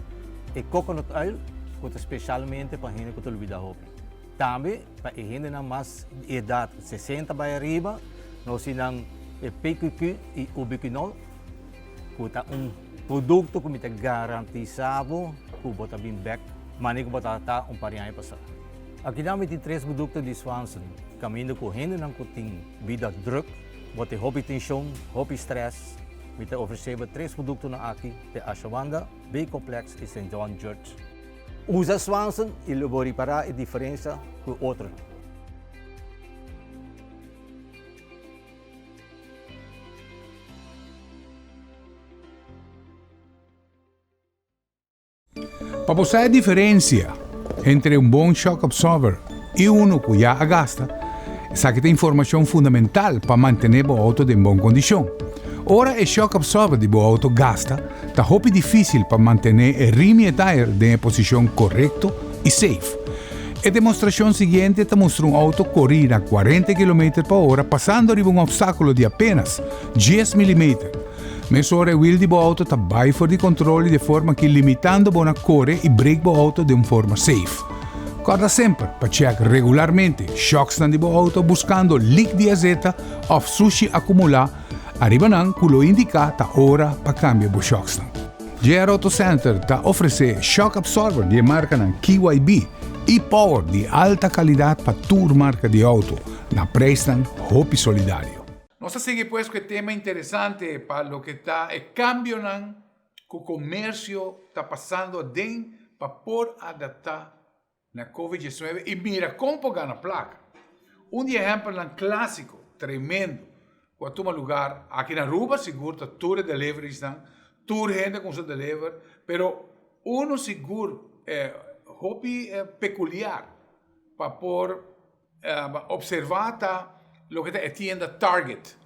e coconut oil ku ta spesialmente pa hende ku ta lubidá hopi. Tambe pa e hendenan mas di edat 60 bai ariba nos tin nan e PQQ i Ubiquinol ku ta un produkto ku mi ta garantisa bo ku bo ta bin bek manera ku bo tabata un par di aña pasá. Akinan mi tin tres produkto di Swanson kaminda ku hendenan ku tin bida druk, bo tin hopi tenshon, hopi strès, mi ta ofresé bo tres produktonan aki, te Ashawanda, B-complex i Saint John Church. Usa Swanson y lo bo ripara e diferencia cu otronan. Pa bo sa e diferencia entre un bon shock absorber y uno cu ya a gasta, esaki ta informacion fundamental pa mantene bo auto den bon condicion. Ora e shock absorber di bo auto gasta, ta hopi dificil pa mantene e rim y e tire den e posicion corecto y safe. E demostracion siguiente ta mustra un auto cori na cuarenta kilometer pa ora pasando riba un obstaculo di apenas dies milimeter. Mesora e wiel di bo auto ta bai for di control y de forma aki limitando bo na core y brake bo auto den un forma safe. Corda semper pa check regularmente shocksnan di bo auto buscando leak di azeta of sushi acumula Ariba nan ku lo indiká ta ora pa kambia bo shòksnan. JR Auto Center ta ofresé shock absorber di e markanan KYB i Power di alta kalidat pa tur marka di outo na preisnan hopi solidario. Nos ta sigui pues ku e tema interesante pa loke ta e kambionan ku komersio ta pasando aden pa por adaptá na Covid 19 i mira kon por gana plaka. Un di e ehèmpelnan klásiko tremendo ku a tuma lugar aki na Aruba sigur ta tur e deliveries-nan, tur hende a kuminsá deliver, pero unu sigur hopi pekuliar pa por observá ta loke ta e tienda Target.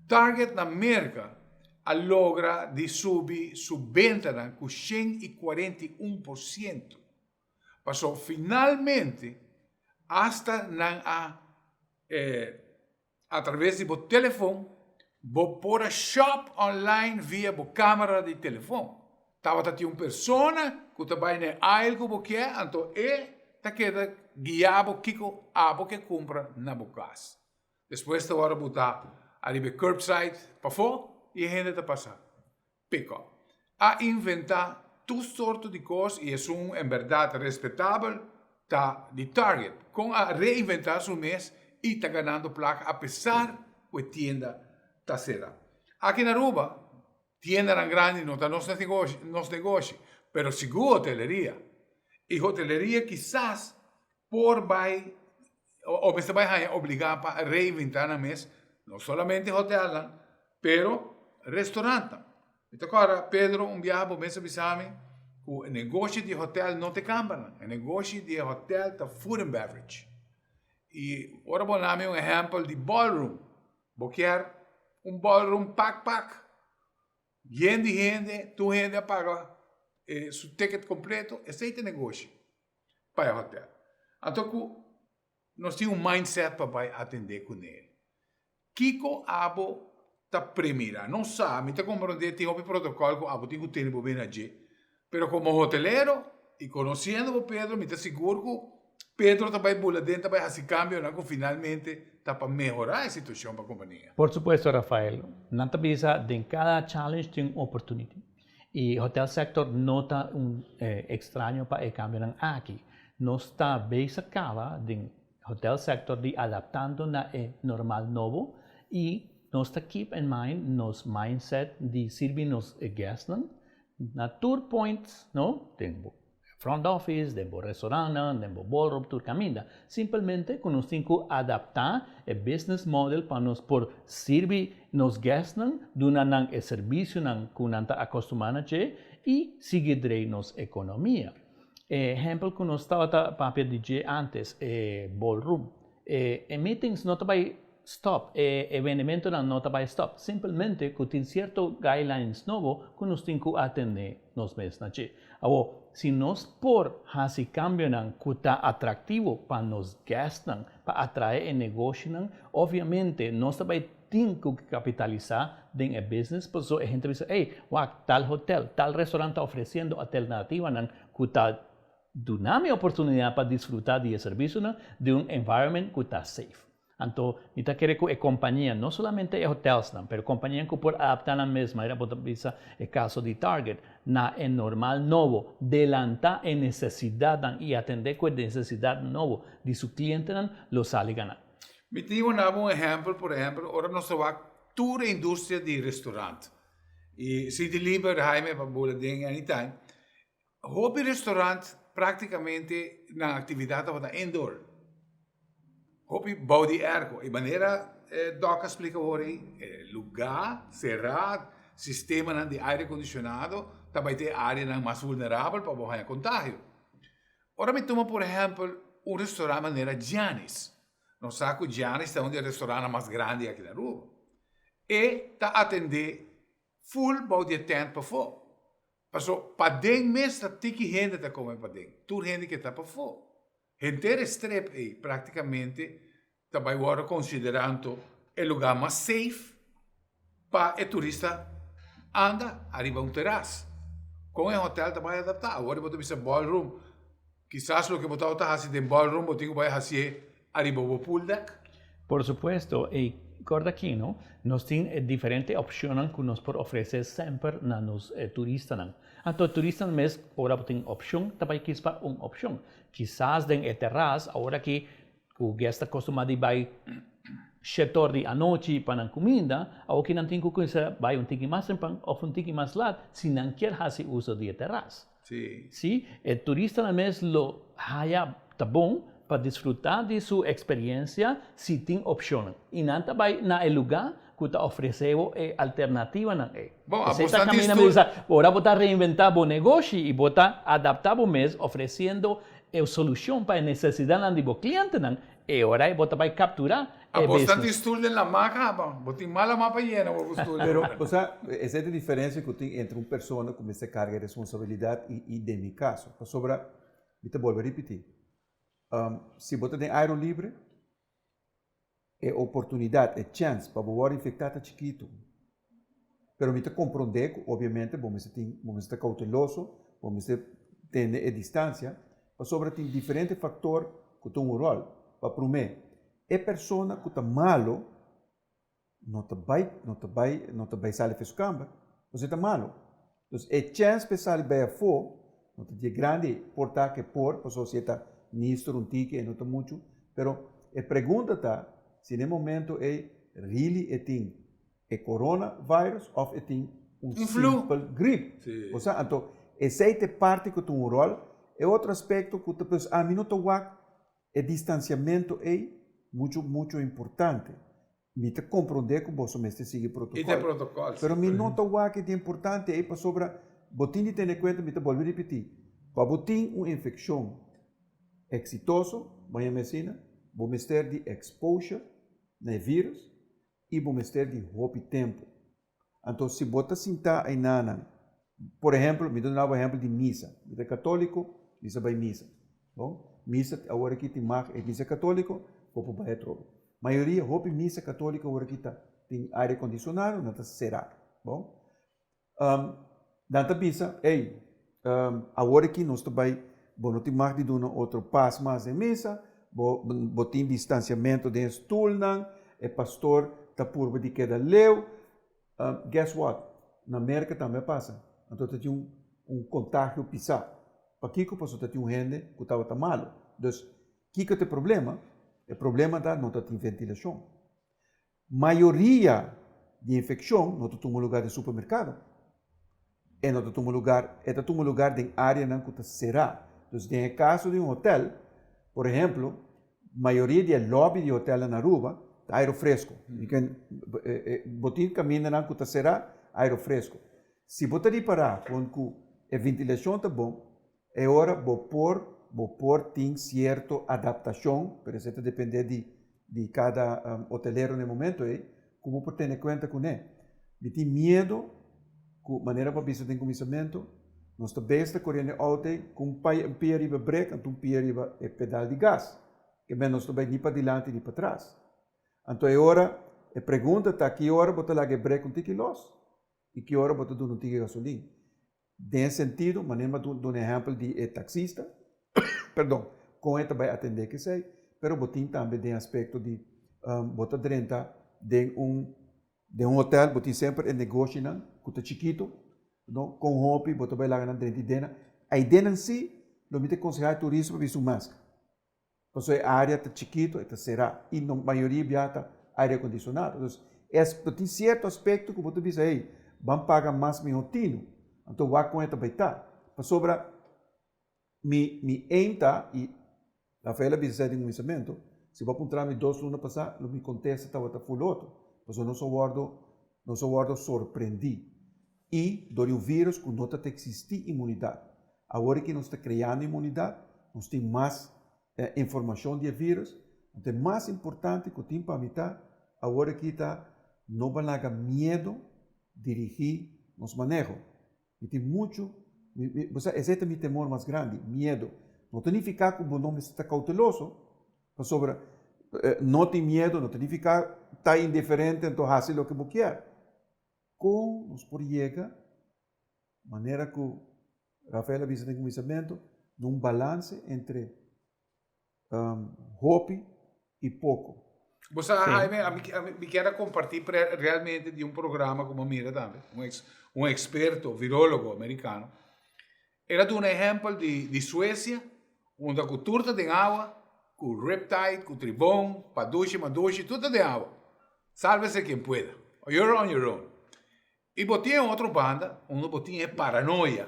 Target na Merka a logra di subi su bentanan ku 141%. Paso finalmente hasta nan a atraves di bo telefon Bo por a shop online via bo camera di telefon. Tabata tin un persona cu ta bay na e aisle cu bo kier, anto e ta keda guia bo kico abo ke cumpra na bo cas. Despues ta worde buta ariba e curbside pafo y e hende ta pasa pick up. A inventa tur sorto di cos y esun en berdad respetabel ta di Target con a reinventa su mes y ta ganando placa a pesar cu e tienda ta cera. Aki na Aruba tiendanan grandi no ta nos nos negoshi pero sigur hoteleria y hoteleria kisas por bai o mester bai haña obligá pa reinventá nan mes, no solamente hotelnan, pero restaurantnan. Mi ta kòrda Pedro un biaha bo mes a bisa mi ku e negoshi di hotel no ta e kambernan, e negoshi di e hotel ta food and beverage. I ora bo na mi un ehèmpel di ballroom, bo kier un ballroom pak pak, yen di hende, tur hende a paga su ticket kompleto, esei ta e negoshi. pa e hotel. Anto ku nos tin un mindset pa bai atendé kuné. Kiko abo ta premira? Nos sa, mi ta komprondé tin hopi protokòl ku abo tin ku tene bo bini dje. Pero komo hotelero i konosiendo bo Pedro mi ta sigur ku Pedro ta bai bula den ta bai hasi kambionan ku finalmente ta pa mehorá e situashon pa kompania. Por supuesto Rafael, nan ta bisa den kada challenge tin un opportunity. E hotel sector no ta un extraño pa e cambionan aki. Nos ta bezig caba den hotel sector di adaptando na e normal nobo y nos ta keep in mind nos mindset di sirbi nos guestnan na tur points, no, den bo front office, den bo restaurantnan, den bo ballroom, tur caminda. Simpelmente cu nos tin cu adapta e business model pa nos por sirbi nos guestnan, duna nan e servicionan cu nan ta acostuma na dje y sigui drei nos economia. E ehempel cu nos tabata papia di dje antes, e ballroom. E meetings no ta bay stop, e evenementonan no ta bay stop, simpelmente cu tin cierto guidelines nobo cu nos tin cu atende nos mes na dje. Awor, si nos por haci cambionan cu ta atractivo pa nos guestnan, pa atrae e negoshinan, obviamente nos ta bay tin cu capitalisa den e business, pasobra e hende ta bisa, ey, wak, tal hotel, tal restaurant ta ofreciendo alternativanan cu ta duna mi oportunidad pa disfruta di e servicionan den un environment cu ta safe. Anto, mi ta kere ku e kompania, no solamente e hotelsnan, pero kompanianan ku por adaptá nan mes, manera bo ta bisa e kaso di Target, na e normal nobo, delantá e nesesidatnan i atendé ku e nesesidat nobo di su klientenan, lo sali ganá. Mi tin un un ehèmpel, por ehèmpel, ora nos ta wak tur e industria di restorant, i sinti liber Jaime pa bula den anytime, Hopi restaurant práktikamente nan aktividat tabata indoor. Hopi bou di airco. E manera e dòk a splika awor ei, e lugá será, sistemanan di aire akondisionado ta bai ta e áreanan mas vulnerabel pa bo haña kontagio. Ora mi tuma por ehèmpel un restaurant manera Giannis. Nos sa ku Giannis ta un di e restaurantnan mas grandi aki na Aruba. E ta atendé ful bou di e tènt pafó. Paso paden mes ta tiki hende ta come paden, tur hende ke ta pafó. Henter e strip ei practicamente ta bai wordo consideranto e lugar mas safe pa e turista anda ariba un teras. Con e hotel ta bai adapta? Awor bo ta bisa ballroom, kisas loke bo tabata haci den ballroom bo tin cu bai hacié Ariba bo pool deck? Por supuesto, y corda aki no, nos tin e diferente opcionnan cu nos por ofrece semper na nos turistanan. Anto e turistanan mes ora bo tin opcion ta bay kies pa un opcion. Kisas den e terras, awor aki cu guest ta costuma di bay shetor di anochi pa nan cuminda, awor ki nan tin cu cuminsa bay un tiki mas tempan of un tiki mas laat si nan kier haci uso di e terras. Sí, e turistanan mes lo haya ta bon pa disfrutá di su eksperiencia si tin opshonnan. I nan ta bai na e lugá ku ta ofresé bo e alternativanan ei. Bon, Esei ta abos nan tin kaminda mi stul. bisa, ora bo ta reinventá bo negoshi i bo ta adaptá bo mes ofresiendo e solushon pa e nesesidatnan di bo klientenan, e ora ei bo ta bai kapturá e Abos nan tin business. stul den lamá kaba. Bo tin mal lamá pa yena bo ku stul. Pero, bo sa, esei ta e diferensia ku tin entre un persona ku mester karga e responsabilidat i i den mi kaso. Pasobra, mi ta bolbe ripití, si bo ta den airo libre, E oportunidat, e chèns pa bo wòrdu infektá ta chikitu. Pero mi ta komprondé ku obviamente bo mester tin, bo mester ta kouteloso, bo mester tene e distansia, pasobra tin diferente faktor ku ta un ròl. Pa promé, e persona ku ta malu no ta bai, no ta bai, no ta bai sali for su kamber, pasobra e ta malu. Dus e chèns pa e sali bai afó no ta die grandi, por ta ke por, pasobra si e ta nister un tiki e no ta muchu, pero e pregunta ta si na e momento ei really e tin e corona virus of e tin un simpel grip. Bo sa? Anto esei ta e parti ku ta un ròl. E otro aspekto ku ta pues ami no ta wak e distansiamentu ei muchu muchu importante. Mi ta komprondé ku boso mester sigui protokòl, pero mi no ta wak e di importante ei pasobra bo tin di tene kuenta, mi ta bolbe ripití, pa bo tin un infekshon eksitoso, bo yama asina, bo mester di exposure na e vírus i bo mester di hopi tempu. Anto si bo ta sintá einanan, por ehempel, mi ta duna bo ehempel di misa, mi ta katóliko, mi sa bai misa, bon, misa awor aki tin mag e misa katóliko, bo por bai atrobe. Mayoria hopi misa katóliko awor aki ta tin aire kondishonado, nan ta será, bon. Nan ta bisa, ey, awor aki nos ta bai, bo no tin mag di duna otro pas mas den misa, bo bo tin distansiamentu den e stulnan, e pastor ta purba di keda leu. Guess what? Na Merka tambe a pasa. Anto ta tin un kontagio pisá. Pakiko? Pasobra ta tin un hende ku tabata malu. Dus, kiko ta e problema? E problema ta no ta tin ventilashon. Mayoria di infekshon no ta tuma lugar den supermerkado. E no ta tuma lugar, e ta tuma lugar den áreanan ku ta será. Dus den e kaso di un hotel, por ehemplo, mayoria di e lòbi di hotelnan na Aruba ta airo fresko. Bo tin kamindanan ku ta será, airo fresko. Si bo ta ripará kon ku e ventilashon ta bon, E ora bo por bo por tin cierto adaptacion, pero esey ta depende di di cada hotelero na e momento ey, cu bo por tene cuenta cune. Mi tin miedo cu, manera bo a bisa den cuminsamento, nos ta bes ta coriendo e auto ey cu un un pia riba e brek anto un pia riba e pedal di gas. Ke men nos ta bay ni padilanti ni patras. Anto e ora e pregunta ta ki ora bo ta laga e brek un tiki los y ki ora bo ta duna un tiki gasolin. Den e sentido, manera mi a duna ehèmpel di e taksista, perdon, kon e ta bai atendé ku esei, pero bo tin tambe den aspekto di bo ta drenta den un den un hotèl, bo tin semper e negoshinan ku ta chikitu, no, kon hopi bo ta bai laga nan drenta i dena. Aidenan si lo mi ta konsehá e turista pa bisti un maska. Pasobra e área ta chikitu, e ta será i no mayoria bia ta aire akondisionado. Dus e bo tin sierto aspekto ku bo ta bisa hey, ban paga mas mihó tinu, anto wak kon e ta bai ta. Pasobra mi mi aim ta i Rafael a bisa esei den kuminsamentu, si bo a puntra mi dos luna pasá lo mi kontesta tabata ful otro, pasobra nos a wòrdu nos a wòrdu sorprendí i dor di un vírus ku no ta ta eksistí inmunidat. Awor ki nos ta kreando inmunidat, nos tin mas informashon di e vírus. Anto e mas importante ku tin pa mi ta awor aki ta no ban laga miedu dirigí nos maneho. Mi tin muchu, bo sa esei ta mi temor mas grandi, miedu. No ta nifiká ku bo no mester ta kouteloso, pasobra no tin miedu no ta nifiká ta indiferente anto hasi loke bo kier. Kon nos por yega Manera ku Rafael a bisa den kuminsamentu, na un balanse entre hopi i poko. Bo sa, Jaime, ami, ami, mi kier a comparti pre, realmente di un programa ku mi a mira tambe, un ex, un experto virologo americano. El a duna ehempel di, di Suecia, unda ku tur ta den awa, ku riptide, ku tribon, padushi, madushi, tur ta den awa. Sálvese quien pueda. You're on your own. I bo tin e otro banda unda bo tin e paranoia,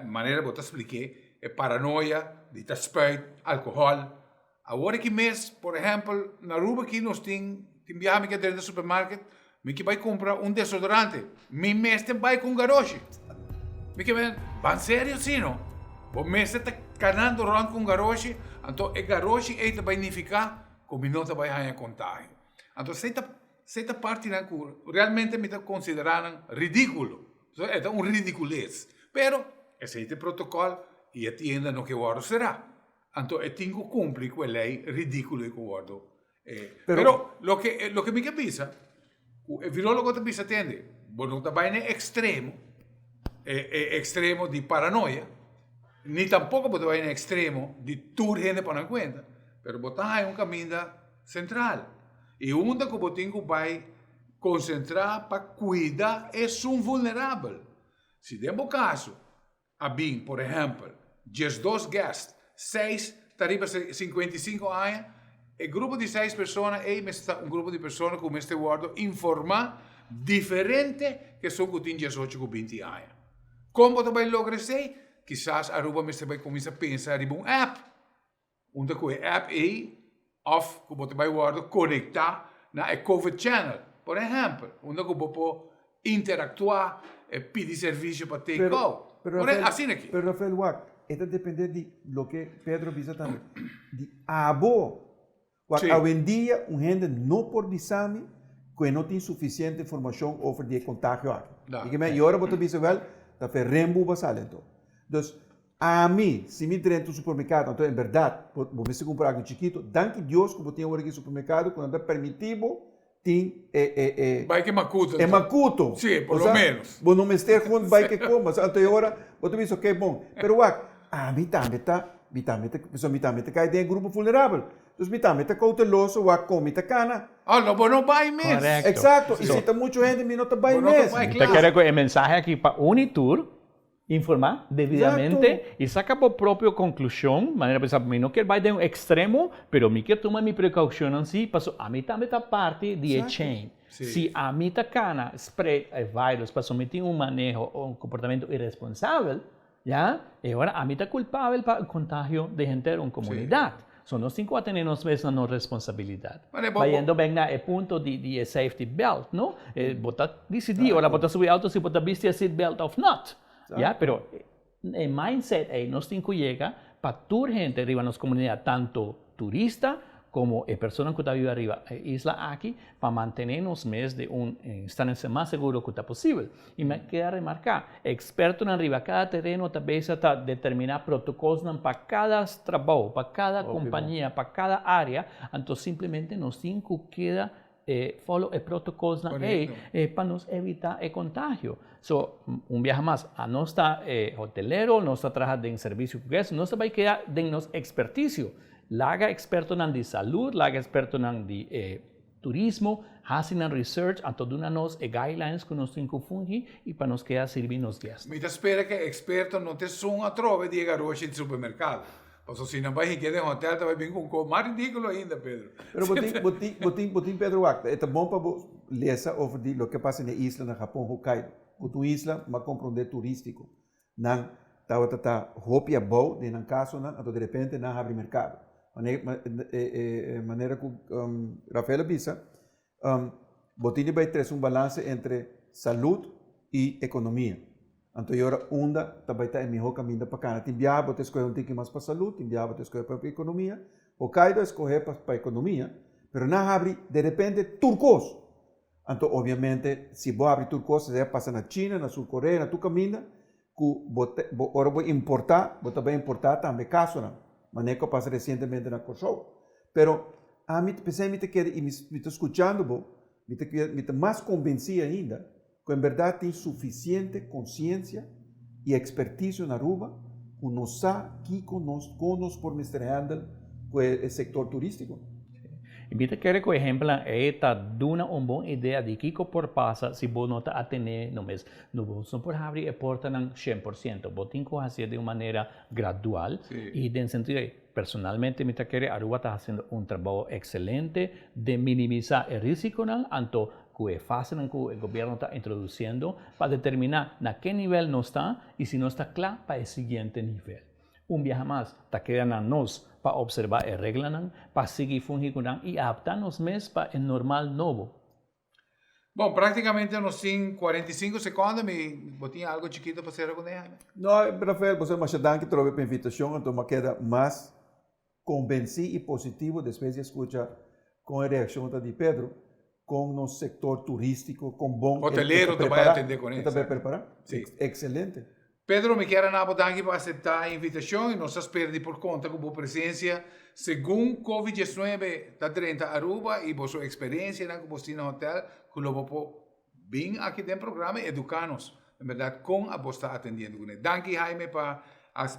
manera bo ta splik'é, e paranoia di ta spuit alkohòl. Awor aki mes, por ehèmpel, na Aruba aki nos tin, tin biaha mi ke drenta supermarket, mi ke bai kumpra un desodorante, mi mester bai ku un garoshi. Mi ke men, ban serio si no? Bo mester ta kanando rònt ku un garoshi, anto e garoshi ei ta bai nifiká ku mi no ta bai haña kontagio. Anto esei ta Esei ta partinan ku realmente mi ta konsiderá nan ridíkulo. Pasobra e ta un ridikulez. Pero esei ta e protokòl i e tienda no ke wòrdu será. Anto e tin ku kumpli ku e lei ridíkulo ei ku wòrdu. Pero loke loke mi ke bisa, ku e virologo ta bisa tende, bo no ta bai na e ekstremo, e e ekstremo di paranoia, ni tampoko bo ta bai na e ekstremo di tur hende pone kuenta, pero bo ta haña un kaminda sentral. I unda ku bo tin ku bai konsentrá pa kuida esun vulnerabel. Si den bo kaso a bin, por ehèmpel, 12 guest, seis ta riba 55 aña, e grupo di seis persona ei mester ta un grupo di persona ku mester wòrdu informá diferente ku esun ku tin 18 ku 20 aña. Kon bo ta bai logra esei? Kisas Aruba mester bai kuminsá pensa riba un app. Unda ku e app ei òf ku bo ta bai wòrdu konektá na e Covid Channel, por ehèmpel, unda ku bo por interaktuá, pidi servisio pa take out. Pero, Por asina aki. Pero Rafael, wak, e ta dependé di loke Pedro a bisa tambe, di abo. Wak, awendia un hende no por bisa mi ku e no tin sufisiente informashon over di e kontagio aki. I ke men, i ora bo ta bisa, wèl, ta fe rembu bo a sali anto. Dus, Ami, si mi drenta un supermercado, anto en berdad bo bo mester cumpra algo chikito, danki Dios cu bo tin awor aki supermercado cu nan ta permiti bo tin e e e Bai ke macuto e anto. macuto. Sí, por O lo sea, menos. bo no mester gewoon bai ke compra, anto e ora bo ta bisa ok bon, pero wak, ami tambe ta, mi tambe ta, pasobra mi tambe ta cay den e grupo vulnerabel, dus mi tambe ta cauteloso wak con mi ta cana. Oh, no, bo no bai mes. Correcto. Exacto, y So, si ta mucho hende mi no ta bai Bo no ta mes. bai, Mi ta claro. kere cu e mensahe aki pa uni tur Informá debidamente i saka bo propio konklushon, manera bo sa mi no kier bai den un ekstremo, pero mi kier tuma mi prekoushonnan si, pasobra ami tambe ta parti di e chain. Si ami ta kana spread e virus pasobra mi tin un maneho o un komportamentu iresponsabel, ya, e ora ami ta kulpabel pa e kontagio di henter un komunidat. So nos tin ku atene nos mes na nos responsabilidat. Bayendo bek na e punto di di e safety belt, no? Bo ta disidí ora bo ta subi auto si bo ta bisti e seat belt of not. Ya, pero e mindset ei nos tin ku yega pa tur hende riba nos komunidat, tanto turista komo e personanan ku ta biba riba e isla aki, pa mantené nos mes den un instancia mas seguro ku ta posibel. I mi a keda remarká, ekspertonan riba kada tereno ta beza ta determiná protokolsnan pa kada trabou, pa kada kompania, pa kada área, anto simplemente nos tin ku keda follow e protokolsnan ei pa nos evitá e kontagio. So, un biaha mas, anos ta hotelero, nos ta traha den servisio ku guest, nos ta bai keda den nos ekspertisio. Laga ekspertonan di salud, laga ekspertonan di e Turismo, hasi nan research anto duna nos e guidelines ku nos tin ku fungi i pa nos keda sirbi nos guest. Mi ta spera ku e eksperto no ta esun atrobe di e garoshi di supermerkado. Pasobra si nan bai hinkia den hotel ta bai bin ku un kos mas ridikulo ainda, Pedro. Pero bo tin, bo tin, bo tin, bo tin Pedro wak, e ta bon pa bo lesa over di loke a pasa na e isla na Japon, Hokkaido, ku ta un isla, m'a komprondé, turístiko. Nan tabata ta hopi abou den nan kasonan, anto derepente nan habri merkado. Manera ku Rafael a bisa, bo tin di bai trese un balanse entre salud i ekonomia. Anto e ora unda ta bai ta e mihó kaminda pa kana. Tin biaha bo ta eskohe un tiki mas pa salud, tin biaha bo ta eskohe pa ekonomia. Hokkaido a eskohe pa ekonomia, pero nan habri derepente tur kos. Anto obviamente si bo habri tur cos esei a pasa na China, na Sur Korea, na tur caminda cu bo ta bo ora bo importa bo ta bay importa tambe casonan manera cu a pasa recientemente na Corsou. Pero ami ta pesey mi ta kere y mi ta scuchando bo mi ta mi ta mas convenci ainda cu en berdad tin suficiente conciencia y experticio na Aruba cu nos sa kico nos con nos por mester handle cu e sector turistico. I mi ta kere ku ehempelnan ei ta duna un bon idea di kiko por pasa si bo no ta atené no mes. No bo no por habri e portanan 100%. Bo tin ku hasié di un manera gradual i den sentido ei personalmente mi ta kere Aruba ta hasiendo un trabou ekselente den minimisá e risikonan anto ku e fasenan ku e gobièrnu ta introdusiendo pa determiná na ke nivel nos ta i si nos ta kla pa e siguiente nivel. Un biaha mas, ta keda na nos pa observá e reglanan, pa sigui fungi ku nan i adaptá nos mes pa e normal nobo. Bon, práktikamente nos tin 45 sekondo, mi bo tin algo chikito pa sera kuné, Jaime? No, Rafael, bo sa masha danki trobe pa invitashon, anto mi a keda mas konbensí i positivo despues di a skucha kon e reakshon ta di Pedro, kon nos sektor turístiko, kon bon e ta prepará. Hotelero ta bai atendé kuné. E ta bai prepará. Ekselente. Pedro, mi kier a na bo danki pa acepta e invitacion y nos ta spera di por conta cu bo presencia segun Covid 19 ta drenta Aruba y boso experiencianan cu bos tin na hotel cu lo bo por bin aki den programa y educa nos en berdad con abos ta atendiendo cune. Danki Jaime pa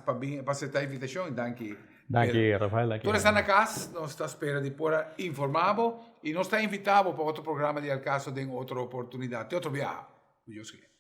pa bin pa acepta e invitacion y danki Danki Rafael, danki. Tur esnan na cas nos ta spera di por a informa bo y nos ta invita bo pa otro programa di Al Caso den otro oportunidad. Te otro biaha. Cu Dios kier.